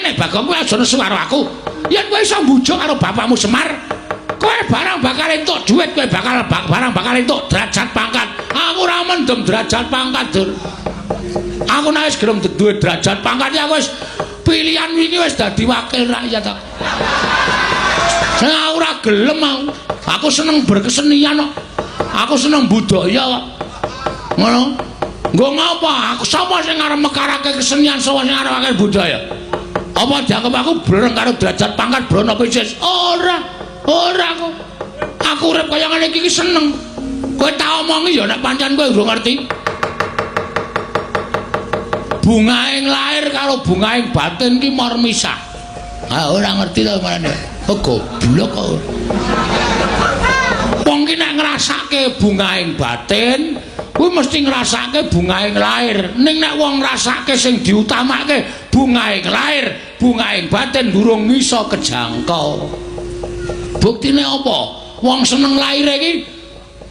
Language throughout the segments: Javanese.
Ngene Bagong, kowe aja nesu karo aku. Yen kowe iso mbujuk karo bapakmu Semar, kowe barang bakal entuk duit, kowe bakal barang bakal entuk derajat pangkat. Aku ora mendem derajat pangkat, Dur. Aku nek wis gelem duwe derajat pangkat ya wis pilihan wingi wis dadi wakil rakyat kok. Sing aku ora gelem aku. Aku seneng berkesenian kok. Aku seneng budaya kok. Ngono. Nggo ngapa? Aku sapa sing arep mekarake kesenian, sapa sing arep mekarake budaya? Apa dianggep aku breng karo derajat pangkat brana picis? Ora. Ora aku. Aku urip kaya ngene iki seneng. Kowe tak omongi ya nek pancen kowe urung ngerti. Bungaing lahir karo bungaing batin ki mor misah. Ah, ora ngerti to marane. Oh, goblok kok. Wong ki nek ngrasake bungaing batin, kuwi mesti ngrasake bungaing lahir. Ning nek wong ngrasake sing diutamake bungaing lahir, bungaing batin durung iso kejangkau. Buktine apa? Wong seneng lahir iki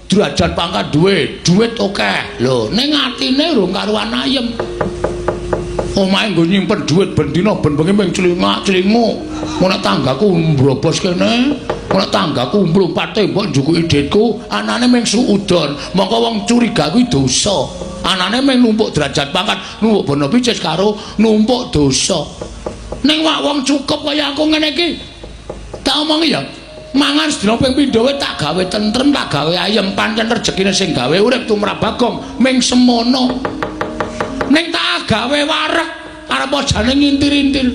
derajat pangkat duwe, duit akeh. Lho, ning atine urung karuan ayem. Omahe nggo nyimpen duit ben dina ben bengi ming clingak-clinguk. Nek tanggaku mbrobos kene, nek tanggaku mlumpat tembok njukuki duitku, anane ming suudon. Mongko wong curiga kuwi dosa. Anane ming numpuk derajat pangkat, numpuk bono picis karo numpuk dosa. Ning wak wong cukup kaya aku ngene iki. Tak omongi ya. Mangan sedina ping pindho wae tak gawe tentrem, tak gawe ayem, pancen rejekine sing gawe urip tumrap Bagong ming semono. Ning tak gawe wareg arep jane ngintil-intil.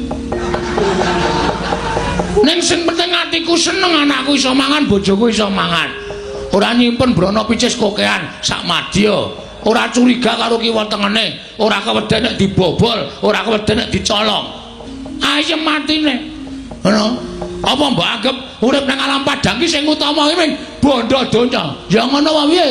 Ning sing penting atiku seneng, anakku iso mangan, bojoku iso mangan. Ora nyimpen brana picis kokean sak madya. Ora curiga karo kiwa tengene, ora keweden nek dibobol, ora keweden nek dicolong. Ayem atine. Ngono. Apa mbok anggap urip nang alam padang ki sing utama ki ming bondo donya? Ya ngono wae piye?